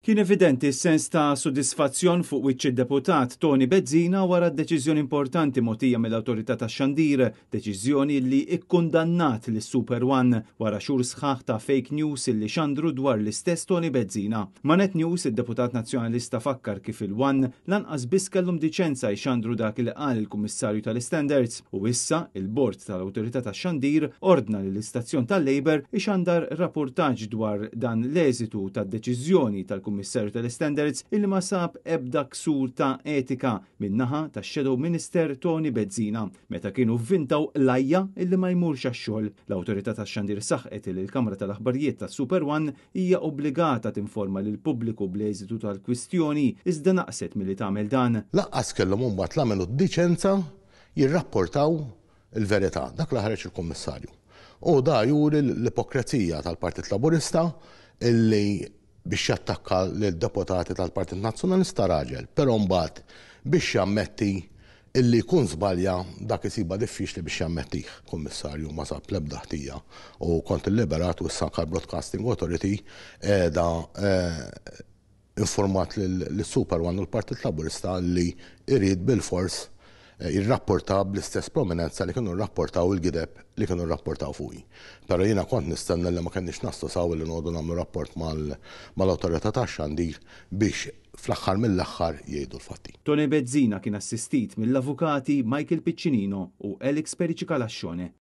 Kien evidenti s-sens ta' sodisfazzjon fuq wiċċ id-deputat Toni Bezzina wara d-deċiżjoni importanti mogħtija mill-Awtorità tax-Xandir, deċiżjoni li ikkundannat lis Super One wara xhur sħaħ ta' fake news li xandru dwar l-istess Toni Bezzina. Ma' Net News, id-deputat Nazzjonalista fakkar kif il-One lanqas biss kellhom diċenza jxandru dak li qal il-Kummissarju tal-Standards u issa il-Bord tal-Awtorità tax-Xandir ordna li l-istazzjon tal-Labour ixandar rapportaġġ dwar dan l-eżitu tad-deċiżjoni tal-Kummissarju tal-Standards illi ma sab ebda ksur ta' etika min-naħa tax-Shadow Minister Toni Bezzina meta kienu vvintaw lajja illi ma jmurx għax-xogħol. L-Awtorità tax-Xandir saħqet li l-Kamra tal-Aħbarijiet tas-Super One hija obbligata tinforma lill-pubbliku bl-eżitu tal-kwistjoni, iżda naqset milli tagħmel dan. Lanqas kellhom imbagħad l-għamelu d-diċenza jirrapportaw il-verità, dak li ħareġ il-Kummissarju. U da juri l-ipokrezija tal-Partit Laburista illi biex jattakka lid-deputati tal-Partit Nazzjonalista raġel, però mbagħad biex jammetti illi jkun żbalja, dak isibha diffiċli biex jammettih. Kummissarju ma sab l-ebda ħtija u kont illiberat u issa anke l-Broadcasting Authority qiegħda informat lis-Super One u l-Partit Laburista li jrid bilfors jirrapporta bl-istess prominenza li kienu rrapportaw il-gideb li kienu rrapportaw fuqi. Però jiena kont nistenna li ma kenniex naslu saw li noqogħdu nagħmlu rapport mal-Awtorità tax-Xandir biex fl-aħħar mill-aħħar jgħidu l-fatti. Toni Bezzina kien assistit mill-avukati Michael Piccinino u Alex Perici Calascione.